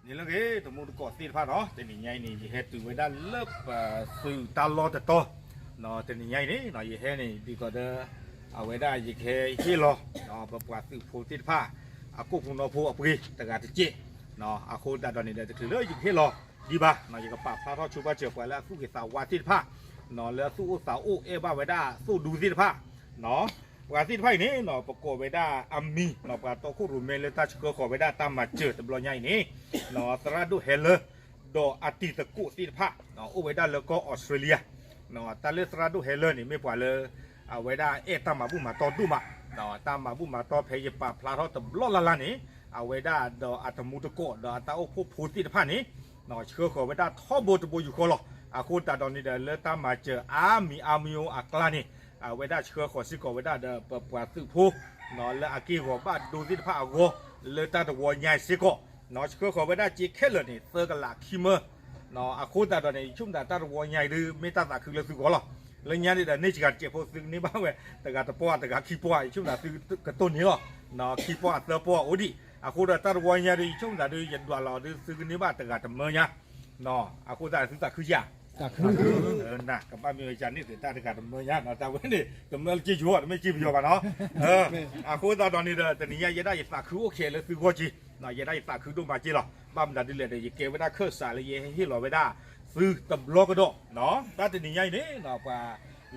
န့ၣ်လၢဂ့ၤ တံၤသကိးသ့ၣ်တဖၣ်နီၤ, တနံၤညါအံၤန့ၣ် ယဟဲတုၤဝဲဒၣ်လၢပသုးတၢ်လီၢ်တတီၤ, တနံၤညါအံၤန့ၣ် ယဟဲန့ၣ် ဒ်သိးဒီး အဝဲဒၣ်ယကဟဲဟ့ၣ်လီၤ ပပှၤသုးဖိသ့ၣ်တဖၣ် အကိာ်ဖိနီဖိအပှ့ၤတဂၤတကဲး, အဃိသတးဒီးန့ၣ်ဒီး တချုးလၢယကဟ့ၣ်လီၤဒံးဘၣ် ယကပာ်ဖျါထီၣ်ဆိပာ်စၢၤပှၤလၢအသူၣ်ဂ့ၤသးဝါသ့ၣ်တဖၣ် လၢအသူၣ်အိၣ်သးအိၣ်အဲၣ်ဘၣ်ဝဲဒၣ်သိၣ်ဒူသ့ၣ်တဖၣ် ပှၤသ့ၣ်တဖၣ်အံၤန့ၣ် ပကိးဝဲဒၣ်အမံၤ ပှၤတီခိၣ်ရိၣ်မဲလၢတၢ်ဆှၢဃီၤဝဲဒၣ်တၢ်မၤစၢၤတဘျီညါအံၤန့ၣ် သရၣ်ဒိၣ်ဟဲလၢ ဒီးအတံၤသကိးသ့ၣ်တဖၣ် အိၣ်ဝဲဒၣ်လၢကီၢ်အီစထြ့လယါ, တၢ်လၢသရၣ်ဒိၣ်ဟဲလၢန့ၣ် မ့ၢ်ပှၤလၢ အဝဲဒၣ်အဲၣ်တၢ်မၤဘူၣ်မၤတီဒိၣ်မး, တၢ်မၤဘူၣ်မၤတီဖဲယပာ်ဖျါထီၣ်တဘျီလၢ်လၢ်န့ၣ် အဝဲဒၣ်ဒီးအတံၤသကိးဒီးအတၢ်အိၣ်ဖှိၣ်ဖိသ့ၣ်တဖၣ်န့ၣ် ဆှၢဃီၤဝဲဒၣ်ထီဘိတဘိယူၢ်ဃီလီၤ. အဃိသတးဒီးန့ၣ်ဒီး လၢတၢ်မၤစၢၤအါမံၤအါမံၤအကျါန့ၣ် အဝဲဒၣ်ဆှၢဃီၤစ့ၢ်ကီးဝဲဒၣ်ဒီးပပှၤသုးဖိ လၢအက့ၢ်ဂီၤဘၣ်ဒိသ့ၣ်တဖၣ်အဂီၢ် လၢတၢ်တဝီညါစ့ၢ်ကီး ဆှၢဃီၤဝဲဒၣ်စ့ၢ်ခဲလၢာ်န့ၣ် သၢကလးခံမၢ အဃိသတးဒီးန့ၣ် ယဆိကမိၣ်တၢ်တဝီညါအံၤဒုး မ့ၢ်တၢ်သးခုလၢသုဂီၢ်လီၤ. လၢညါန့ၣ်ဒီး န့ၢ်စှၤတစဲးဖိသုကန့ၢ်ဘၣ်ဝဲ တဂၤတပီၢ်တဂၤခံပီၢ် ယဆိကမိၣ်တၢ်သုကတိၢ်န့ၢ်လီၤ. ခံပီၢ်အသၢပီၢ်အိၣ်ဒံး အဃိဒီးတၢ်တဝီညါဒုး ယဆိကမိၣ်တၢ်ဒုး ယဒွးလီၤဒုးသုကန့ၢ်ဘၣ်တဂၤတမၢညါ အဃိသတးသုသးခုယၤ ကဘၣ်မ့ၢ်ဝဲယၤန့ၣ်တၢ်တဂၤတမၢညါ တၢ်ဝဲန့ၣ် တမၢလၢက့ယိၤ တမ့ၢ်က့ပယီၤဘၣ်နီၤ. အဃိသတးဒီးန့ၣ်ဒီး တနံၤညါယဲဒၣ်ယသးခုအိၣ်ခဲလၢသုဂီၢ်က့ ယဲဒၣ်ယသးခုဒိၣ်မးက့လီၤ. ဘၣ်မနုၤဒ်လဲၣ်ဒီး ယကဲဝဲဒၣ်ခၢၣ်စးလၢယဟ့ၣ်လီၤဝဲဒၣ်သုတဘျီကဒီး တၢ်တနံၤညါအံၤန့ၣ် ပှၤ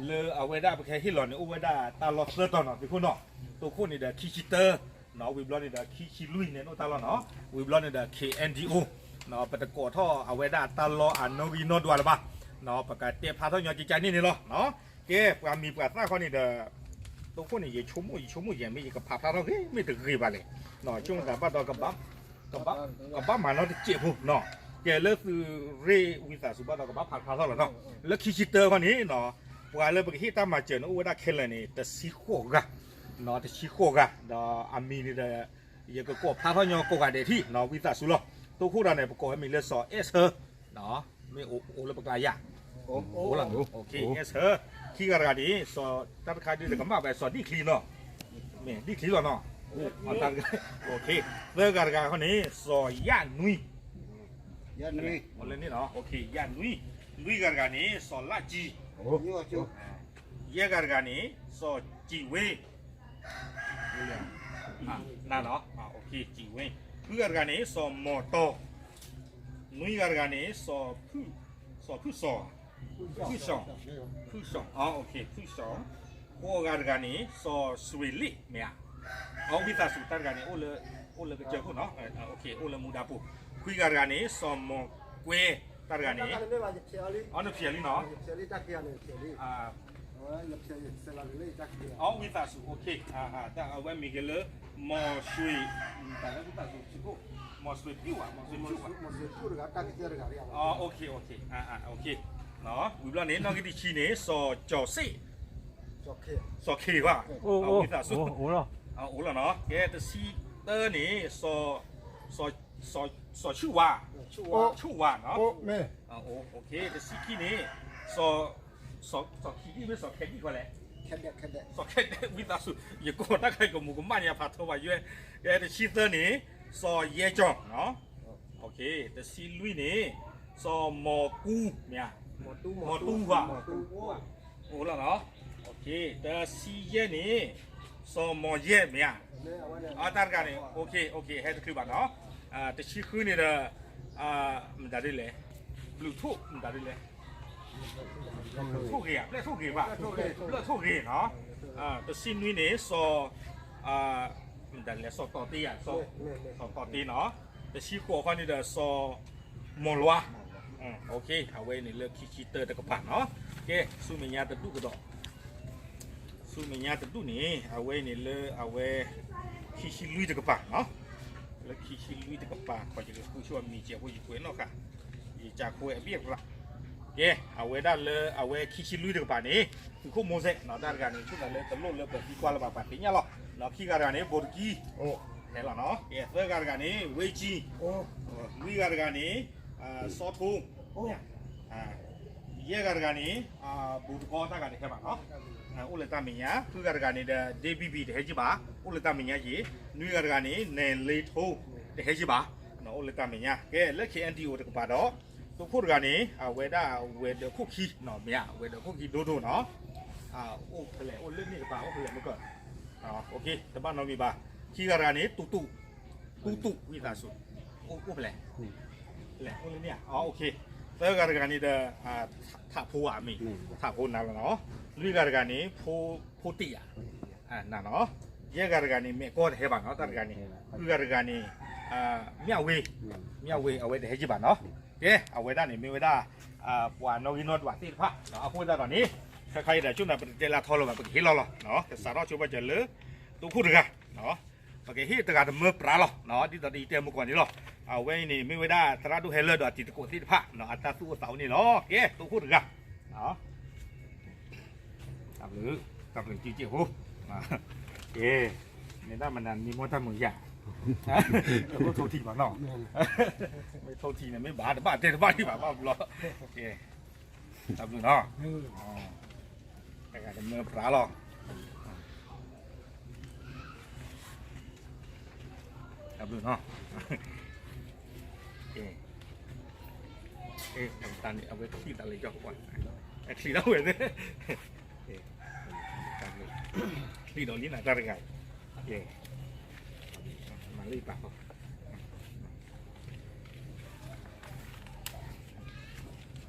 လၢအဝဲဒၣ်ပကဟဲဟ့ၣ်လီၤန့ၣ် အိၣ်ဝဲဒၣ်တၢ်လီၢ်သၢတီၤနီၤ သုးခိၣ်နီၤ တိခိၣ်န့ၣ်ဒီးခံဆံတၢ ဝံၤဘျီန့ၣ်ဒီးခံဆံလွံၢ်န့ၣ်အိၣ်တၢ်လီၢ်နီၤ ဝံၤဘျီန့ၣ်ဒီး ခ့အဲၣ်ဒံၣ်အိၣ် ပတကိးထီၣ်အဝဲဒၣ်တၢ်လီၢ်အနီၣ်ဂံၢ်နီၣ်ဒွးလၢၤဘၣ် ပကတဲဖျါထီၣ်ညီကကန့ၣ်န့ၣ်လီၤ. ကဲ ပှၤမံၤပှၤသၣ်ခီန့ၣ်ဒီး တိခိၣ်န့ၣ် ယဆိကမိၣ် ယဆိကမိၣ်ယဲမ့ၢ်ယကဖးဖျါထီၣ်ဂ့ၤ မ့ၢ်တဂ့ၤဘၣ်လဲၣ် ဆိကမိၣ်သးဘၣ်ဒီး ကဘၣ်မၤနီတစဲးဖိနီၤ ကဲလၢသုးရ့ၣ်ဝံသးစူၤဘၣ်ဒီးကဘၣ်ဖးဖျါထီၣ်လီၤနီၤ လၢခံဆံတၢခီန့ၣ် ပှၤလၢပကဟ့ၣ်တၢ်မၤစၢၤန့ၣ် အိၣ်ဝဲဒၣ်ခဲလၢာ်န့ၣ် တဆံဃိးဂၤ တဆံဃိးဂၤ ဒီးအမံၤန့ၣ်ဒီး ယကကိးဖျါထီၣ်ညီကိးဂၤဒဲးထံၣ် ဝံသးစူၤလီၤ တိခိၣ်ဒီးန့ၣ် ပကိးဝဲမံၤလၢစီၤအဲၣ်ဆၢ မ့ၢ်အိၣ်လၢပကျါယၤ အိၣ်လၢ အဲၣ်ဆၢ ခံဂၤတဂၤန့ၣ် စီၤတၢ်တခါဒ်တကမၣ်ဘၣ် စီၤဒံၣ်ချံနီၤ မ့ၢ်ဒံၣ်ချံလီၤနီၤ သၢဂၤတဂၤခီန့ၣ် စီၤယၣ်နွံ လၢန့ၣ်နီၤ ယၣ်နွံ လွံၢ်ဂၤတဂၤန့ၣ် စီၤလၣ်ကံ ယဲၢ်ဂၤတဂၤန့ၣ် စီၤစံးဝ့ နၤနီၤ စံးဝ့ ဃုဂၤတဂၤန့ၣ် စီၤမီၤတီ နွံဂၤတဂၤန့ၣ် စီၤဖုၣ်စီၤ ဖုၣ်စီၤ ဖုၣ်စီၤ ဖုၣ်စီၤ ဃိးဂၤတဂၤန့ၣ် စီၤစွ့ၤလ့ၣ် မ့ၢ်ဧါ အဝံသးစူၤတၢ်တဂၤန့ၣ် အိၣ်လၢကစၢၢ်ခိၣ်နီၤ အိၣ်လၢမူဒါပူၤ ခွံဂၤတဂၤန့ၣ် စီၤမီၤကွဲ တၢ်တဂၤန့ၣ် အနဖျဲးလံနီၤ အဝံသးစူၤ အဝဲမံၤက့ၤလၢ မီၤစွ့ၤ တၢ်လၢဝံသးစူၤ မီၤစွ့ၤပံၣ်ဝါ မီၤစွ့ၤပံၣ်ဝါ ဝံၤဘျီန့ၣ် နီၣ်ဂံၢ်တဆံန့ၣ် စီၤကၠီၤစ့ၣ် စီၤခ့ၤဘၣ် ဝံသးစူၤ အိၣ်လီၤနီၤ ကဲတဆံတၢန့ၣ် စီၤဆူၣ်ဝါ ဆူၣ်ဝါနီၤ တဆံခံန့ၣ် စီၤ စီၤခံဒံၣ်မ့ၢ်စီၤခဲဒံၣ်ဃီလဲၣ် စီၤခဲဒံၣ် ဝံသးစူၤ ယကိးတၢ်ခဲကမူးကမၣ်န့ၣ် အဖးထီဘၣ်ယွဲ ကဲတဆံသၢန့ၣ် စီၤယဲကၠီၤ တဆံလွံၢ်န့ၣ် စီၤမီၤကူ မ့ၢ်ဧါ မီၤတူဝါ အိၣ်လီၤနီၤ တဆံယဲၢ်န့ၣ် စီၤမီၤယဲၢ် မ့ၢ်ဧါ အတၢ်တဂၤန့ၣ် ဟဲတချုးဘၣ်နီၤ တဆံဃုန့ၣ်ဒီး မတၤဒ်လဲၣ် ဘျုးထိၣ် မတၤဒ်လဲၣ် ထိၣ်ဂ့ၤဧါ ဘျဲၣ်ထိၣ်ဂ့ၤဘၣ် ဘျဲၣ်ထိၣ်ဂ့ၤနီၤ တဆံနွံန့ၣ် စီၤ မတၤလဲၣ် စီၤတီၤတ့ဧါ စီၤတီၤတ့နီၤ တဆံဃိးခီန့ၣ်ဒီး စီၤမီၤလွါ အဝဲန့ၣ်လၢခံဆံတၢတကပၤနီၤ ကဲ ဆူမဲာ်ညါတဒူၣ်ကဒီး ဆူမဲာ်ညါတဒူၣ်န့ၣ် အဝဲန့ၣ်လၢအဝဲ ခံဆံလွံၢ်တကပၤနီၤ လၢခံဆံလွံၢ်တကပၤ ခီယကဃုဆိအမံၤစဲးဖိယကွဲးနီၣ်ဃာ် ယကၢ်ခိဝဲအဘံၣ်အဘျၣ် ကဲ အဝဲဒၣ်လၢအဝဲခံဆံလွံၢ်တကပၤန့ၣ် သုးခိၣ်မိၢ်စဲး တၢ်တဂၤန့ၣ် ဆိကမိၣ်လၢတလိၣ်လၢပသံကွၢ်လၢၤဘၣ် ပှၤသ့ၣ်ညါလီၤ ခံဂၤတဂၤန့ၣ် ဘိးတကံ ဟဲလီၤနီၤ ကဲ သၢဂၤတဂၤန့ၣ် ဝ့ကံ လွံၢ်ဂၤတဂၤန့ၣ် စီၤထိ ယဲၢ်ဂၤတဂၤန့ၣ် ဘူးတကီတၢ်ဂၤတဟဲဘၣ်နီၤ အိၣ်လၢတၢ်မဲာ်ညါ ဃုဂၤတဂၤန့ၣ်ဒီး ဒ့ဘံၣ်ဘံၣ် တဟဲက့ၤဘၣ် အိၣ်လၢတၢ်မဲာ်ညါယ့ၤ နွံဂၤတဂၤန့ၣ် နဲၣ်လ့ထိ တဟဲက့ၤဘၣ် အိၣ်လၢတၢ်မဲာ်ညါ ကဲလၢ K N D O တကပၤဒီး သုးခိၣ်တဂၤန့ၣ် အဝဲဒၣ်ဝဲၤဒၢးခိၣ်ခံနီၤ မ့ၢ်ဧါ ဝဲၤဒၢးခိၣ်ခံဒိၣ်ဒိၣ်နီၤ အိၣ်ဖဲလဲၣ် အိၣ်လၢန့ၣ်တကပၤ အိၣ်ဖဲလဲၣ်မ့ၢ်ကၢ တဘၣ်နီတမံၤဘၣ် ခံဂၤတဂၤန့ၣ် တူတူ တူတူ ဝံသးစူၤ အိၣ်ဖဲလဲၣ် လဲၣ် အိၣ်လၢန့ၣ်ဧါ သၢဂၤတဂၤန့ၣ်ဒီး ထးဖိဧါမ့ၢ် ထးဖိနၤလီၤနီၤ လွံၢ်ဂၤတဂၤန့ၣ် ဖိတံၢ်ဧါ နၤနီၤ ယဲၢ်ဂၤတဂၤန့ၣ် မဲာ်ကီၢ်တဟဲဘၣ်နီၤ တၢ်တဂၤန့ၣ် ဃုဂၤတဂၤန့ၣ် မၠၣ်ဝ့ မၠၣ်ဝ့ အဝဲတဟဲက့ၤဘၣ်နီၤ ကဲ အဝဲဒၣ်န့ၣ် မ့ၢ်ဝဲဒၣ် ပှၤနီၣ်ဂံၢ်နီၣ်ဒွးသ့ၣ်တဖၣ် အဃိသတးဒီးန့ၣ် ခဲခါအံၤဒီး ဆိၣ်နၤပတတဲလၢထီလၢၤဘၣ် ပကဟ့ၣ်လီၤလီၤ ကစးထီၣ်ဆိပာ်စၢၤလၢ သုးခိၣ်တဂၤ ပကဟ့ၣ်တဂၤတမၢပြးလီၤ ဒ်သိးဒီးယတဲမုၢ်ကီၢ်န့ၣ်လီၤ အဝဲအံၤန့ၣ် မ့ၢ်ဝဲဒၣ်သရၣ်ဒိၣ်ဟဲလၢဒီးအတံၤသကိးသ့ၣ်တဖၣ် အတၢ်သူၣ်အိၣ်သးအိၣ်န့ၣ်လီၤ ကဲ သုးခိၣ်တဂၤ တၢ်ဘျုး တၢ်ဘျုးကံက့ၢ်ဖိ ကဲ မ့ၢ်တၢ်မနုၤမ့ၢ်မ့ၢ်တၢ်မုာ်ယၤ မ့ၢ်ထိၣ်ထံဘၣ်နီၤ မ့ၢ်ထိၣ်ထံန့ၣ် မ့ၢ်ဘၣ်တဘၣ်တဲတဘၣ်ထံဘၣ်ဘၣ်ဘျီ ကဲ တၢ်ဘျုးနီၤ တဂၤတမၢပြးလီၤ တၢ်ဘျုးနီၤ ကဲ တၢ်န့ၣ် အဝဲတချံၣ်တၢ်လၢယီၤကွၢ် အချံၣ်လီၤဝဲ တၢ်ဘျုး ချံၣ်ဒီးလံနၤတၢ်တဂၤ ကဲ မၤလၢယပာ်ဃီ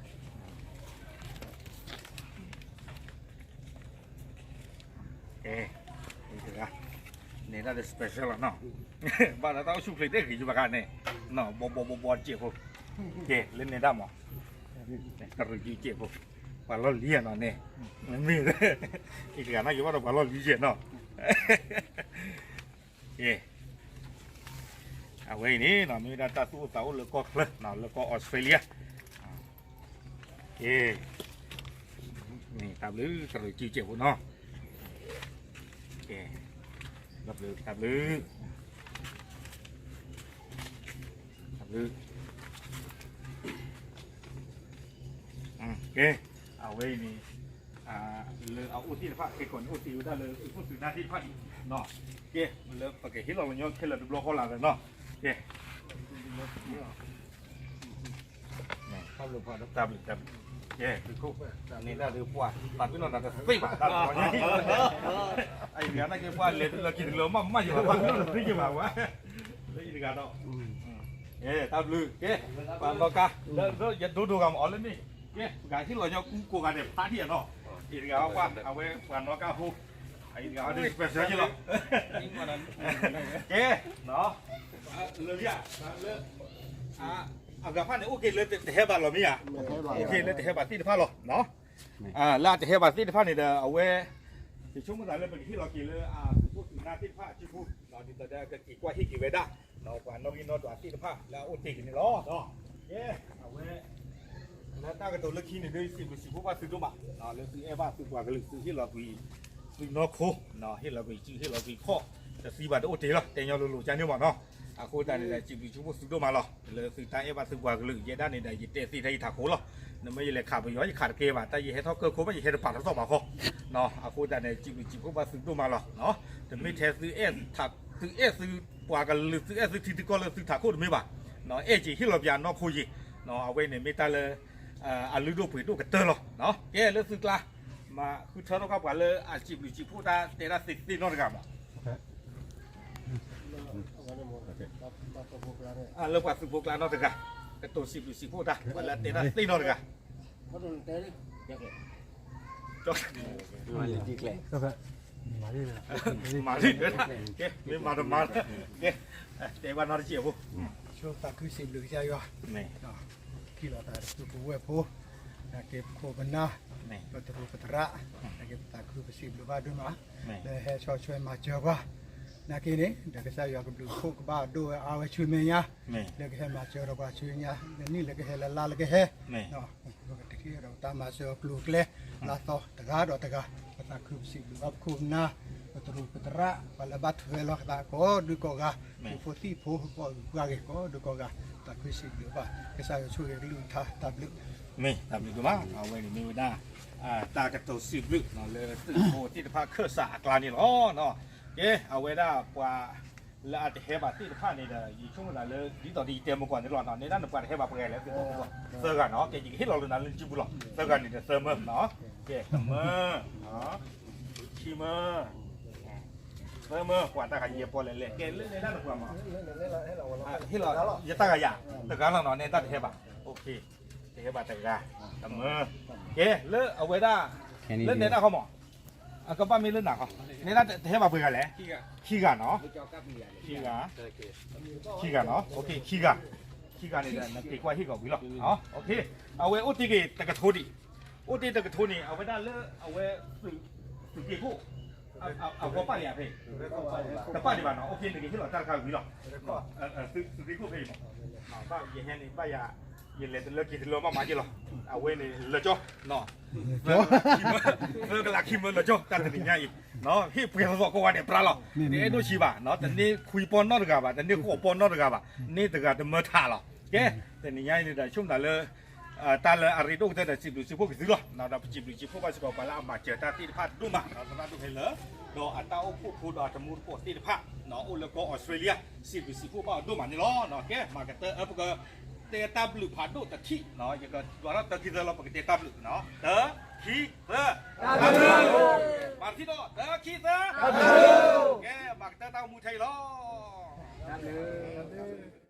ကဲ တဂၤ န့ၢ်တၢ်ဒီး special လီၤနီၤ ဘၣ်ဒီးတၢ်အိၣ်ဆူၣ်ချ့တဲဂ့ၤယဘၣ်ခါန့ၣ် ဘီဘီဘီဘီတစဲးဖိ ကဲ လၢန့ၢ်တၢ်မး တရူးကံကဲးဖိ ပှၤလီၢ်လံၤဧါနီၤန့ၣ် မ့ၢ် အံၤတဂၤနီၤ ယဘၣ်ဒီးပှၤလီၢ်လံၤယဲၢ်နီၤ ကဲ အဝဲအံၤန့ၣ် မ့ၢ်ဝဲဒၣ်တၢ်သူၣ်အိၣ်သးအိၣ်လၢကီၢ်ချၢ လၢကီၢ်အီစထြ့လယါ ကဲ တၢ်ဘျုး တရူးကံကဲးဖိနီၤ ကဲ တၢ်ဘျုး တၢ်ဘျုး တၢ်ဘျုး ကဲ အဝဲအံၤန့ၣ် လၢအအိၣ်သ့ၣ်တဖၣ် ခဲကိာ်န့ၣ် အိၣ်တ့ၢ်ဝဲဒၣ်လၢသုးခိၣ်သုးနၢ်သ့ၣ်တဖၣ်အံၤ ကဲ လၢပကဟ့ၣ်လီၤလၢညီခဲလၢာ်တဘျီဃီလၢ်လၢ်နီၤ ကဲ တၢ်ဘျုး တၢ်ဘျုး ကဲ သုးခိၣ် န့ၣ်ဒၣ်ဒုးပှၢ် ပာ်ကွံာ်နီၢ်တၢ်တသ့ဘၣ် တၢ်တဘျီညါ အံၤတဂၤနာ်က့ ပှၢ်လဲၤတုၤလီၤက့ၤတုၤလီၤမးမးယဘၣ် ပှၢ်လၢတသ့က့ၤဘၣ်ဝဲ လၢအံၤတဂၤဒီး တၢ်ဘျုး ကဲ ပှၤနီၣ်ကါ လၢယဒိဒိဂၤမးအီၤလၢန့ၣ် ကဲ ပကဟ့ၣ်လီၤညီကူကိးဂၤဒဲးဖးဒံးအနီၤ အံၤတဂၤပှၢ် အဝဲပှၤနီၣ်ကါဟိ အံၤတဂၤအီၤဒ် special ယလီၤ ကဲ လၢ လၢ အဂၤဖၣ်န့ၣ် အိၣ်က့ၤလၢတဟဲဘၣ်လီၤမ့ၢ်ဧါ အိၣ်က့ၤလၢတဟဲဘၣ်သ့ၣ်တဖၣ်လီၤ လၢအတဟဲဘၣ်သ့ၣ်တဖၣ်န့ၣ်ဒီး အဝဲ ယဆိကမိၣ်သးလၢပကဟ့ၣ်လီၤက့ၤလၢအသုးခိၣ်သုးနၢ်သ့ၣ်တဖၣ်အစုပူၤ ဒ်သိးဒီးကက့ၤကွၢ်ဟ့ၣ်က့ၤဝဲဒၣ် ပှၤနီၣ်ဂံၢ်နီၣ်ဒွးသ့ၣ်တဖၣ်လၢအအိၣ်တ့ၢ်က့ၤန့ၣ်လီၤ ကဲ အဝဲ လၢတၢ်ကတိၤလၢခံန့ၣ်ဒုး စံးဘျုးစံးဖှိၣ်ဘၣ်သုဒိၣ်မး လၢသုအဲၣ်ဘၣ်သုပှၤကလုာ် သုဟ့ၣ်လီၤကွံာ် သုနီၢ်ခိ ဟ့ၣ်လီၤကွံာ်စု ဟ့ၣ်လီၤကွံာ်ခီၣ် တသံဘၣ်တအိၣ်တ့ၢ်လီၤ တဲညီလိၤလိၤကန့ၣ်မးနီၤ အဃိသတးန့ၣ်ဒီး စံးဘျုးစံးဖှိၣ်သုဒိၣ်မးလီၤ လၢသုတၢ်အဲၣ်ဘၣ်သုပှၤကလုာ် ယဲဒၣ်န့ၣ်ဒီး ယတဲသ့ထဲယထးခိၣ်လီၤ နမ့ၢ်ယလဲၤခးပယီၤ ယခးတကဲဘၣ် တၢ်ယဟဲထီၣ်ကၢၢ်ခိၣ်ဘၣ် ယဟဲတပာ်ထီၣ်ထီၣ်ဘၣ်ဃီ အဃိသတးန့ၣ် စံးဘျုးစံးဖှိၣ်ဘၣ်သုဒိၣ်မးလီၤ တမ့ၢ်ထဲသုအဲၣ်သုပှၤကလုာ် သုအဲၣ်သုထံသုကီၢ်လၢသုထးခိၣ်တမ့ၢ်ဘၣ် အဲၣ်က့ၤဟ့ၣ်လီၤပှၤနီၢ်ခိယ့ၤ အဝဲန့ၣ်မ့ၢ်တၢ်လၢ အလုၢ်ဒိၣ်ပှ့ၤဒိၣ်ကတၢၢ်လီၤ ကဲလၢသုကျါ မၤဃုထၢထီၣ်ကွၢ်ပှၤလၢအစံးဘျုးစံးဖှိၣ်တၢ်တဲတၢ်သ့သ့နီတဂၤမး လၢပှၤသုးဖိကျါနီတဂၤ ကတိၤစံးဘျုးစံးဖှိၣ်တၢ် ပှၤလၢအတဲတၢ်သ့နီတဂၤ မၤလံ ကဲ မ့ၢ်မၤတမၤ ကဲ တဲဘၣ်နီတစဲးဖိ ဆိသးခုစံးဘျုးကစၢ်ယွၤ ခံလီၤသးတဖုပဝဲၢ်ဖိ နာ်က့ပခိၣ်ပနၢ် ပတရူးပသရၣ် နာ်က့ပသးခုပစံးဘျုးဘၣ်ဒိၣ်မး လၢဟဲဆီၣ်ထွဲမၤစၢၤပှၤ နာ်က့န့ၣ် ဒီးကစၢ်ယွၤကဘျုးဖှိၣ်ကဘၣ်ဒိၣ်ဝဲအါဝဲဆူမဲာ်ညါ လၢကဟဲမၤစၢၤဒီးပှၤဆူညါ လၢနံၣ်လၢကဟဲလၢလါလၢကဟဲ ပကတထံၣ်ဒီးတၢ်မၤစၢၤအကျိၤအကျဲ လၢသီတဂၤဒီးတဂၤ ပသးခုပစံးဘျုးဘၣ်ပခိၣ်ပနၢ် ပတရူးပသရၣ် ပှၤလၢဘၣ်ထွဲလီၤသးကိးဒုကိးဂၤ ဖိသံၣ်ဖိ ပှၤဂ့ၤကိးဒုကိးဂၤ သးခုစံးဘျုးဘၣ် ကစၢ်ယွၤဆိၣ်ဂ့ၤကလုၢ်ကထါတၢ်ဘျုး မ့ၢ်တၢ်ဘျုးဒိၣ်မး အဝဲန့ၣ်မ့ၢ်ဝဲဒၣ် တၢ်ကတိၤစံးဘျုးလၢသုးဖိသ့ၣ်တဖၣ်ခၢၣ်စးအကျါန့ၣ်လီၤ. ကဲ အဝဲဒၣ်ပှၤ လၢအတဟဲဘၣ်သ့ၣ်တဖၣ်န့ၣ်ဒီး ယဆိကမိၣ်သးလၢ ဒ်သိးဒီးယတဲမုၢ်ကွၢ်န့ၣ်လီၤနီၤ, နဲဒၣ်နပှၤတဟဲဘၣ်ပှဲၤဂၤလဲၣ်, သၢဂၤနီၤ, ကဲ ယကဟ့ၣ်လီၤလၢနၤလၢနစုပူၤလီၤ, သၢဂၤန့ၣ်ဒီးသၢမၢနီၤ, ကဲ တမၢ, ခံမၢ, သၢမၢ, ပှၤတၢ်ဂၤယဲၢ်ပီၣ်လဲၣ်လဲၣ်, ကဲလၢနဲဒၣ်နပှၤမး, ဟ့ၣ်လီၤ ယတၢ်ဂၤယၤ, တဂၤလီၤနီၤ, နဲဒၣ်တဟဲဘၣ်, တဟဲဘၣ်တဂၤ, တမၢ, ကဲလၢအဝဲဒၣ်, လၢနဲဒၣ်ခီမး အကဘၣ်မ့ၢ်လၢနၤခီ, နဲဒၣ်တဟဲဘၣ်ပှဲၤဂၤလဲၣ်, ခံဂၤနီၤ, ခံဂၤ, ခံဂၤနီၤ, ခံဂၤ, ခံဂၤန့ၣ်ဒီး နက့ၤကွၢ်ဟ့ၣ်ကီးဝံၤလီၤ, အဝဲအိၣ်တ့ၢ်က့ၤတကထိဒံး, အိၣ်တ့ၢ်တကထိန့ၣ် အဝဲဒၣ်လၢအဝဲ သုးက့ခိၣ် အဂီၢ်ပာ်လံဧါဖဲ, တပာ်ဒံးဘၣ်နီၤ, နကဟ့ၣ်လီၤတၢ်တခါဝံၤလီၤ, သုးက့ခိၣ်ဖဲအံၤမး, ဘၣ်ယဟဲန့ၣ် ဘၣ်ယၤ, ယလဲၤတလၢက့ၤတလၢဘၣ်မၤက့ၤလီၤ, အဝဲန့ၣ်လၢာ်ကၠီ, သၢကလးခံမၢလၢာ်ကၠီ တၢ်တနံၤညါအံၤ, ဟ့ၣ်ပှဲၤသီသီကိးဂၤဒဲးပြါလီၤ, တအဲၣ်ဒိၣ်ဆံးဘၣ်, တန့ၢ်ခွံပီၢ်နီတဂၤဘၣ်, တန့ၢ်ဃိးပီၢ်နီတဂၤဘၣ်, န့ၢ်တဂၤတမၢထးလီၤ, ကဲ, တနံၤညါအံၤန့ၣ်ဒီး ဆိကမိၣ်သးလၢ တၢ်လၢအရ့ဒိၣ်ကတၢၢ်ဒီး စံးဘျုးစံးဖှိၣ်က့ၤသုလီၤ, ဒီးပစံးဘျုးစံးဖှိၣ်ဘၣ်စ့ၢ်ကီး ပှၤလၢအမၤစၢၤတၢ်သ့ၣ်တဖၣ်ဒိၣ်မး, သရၣ်ဒိၣ်ဟဲလၢာ်, ဒီးအတၢ်အိၣ်ဖှိၣ်ဖိဒီးအတမူတကိးသ့ၣ်တဖၣ်, အိၣ်လၢကီၢ်အီစထြ့လယါ, စံးဘျုးစံးဖှိၣ်ဘၣ်အီၤဒိၣ်မးန့ၣ်လီၤ, ကဲ မၤကတၢၢ်အၢ ပကတဲတၢ်ဘျုးဖးဒိၣ်တထံၣ်, ယကဒွးထီၣ်တၢ ခံ သၢလီၤ ပကတဲတၢ်ဘျုး, တ ခံ သၢ, မၤတထံၣ်ဒီး တ ခံ သၢ, ကဲ မၤကတၢၢ်တၢ်အိၣ်မူထဲအံၤလီၤ.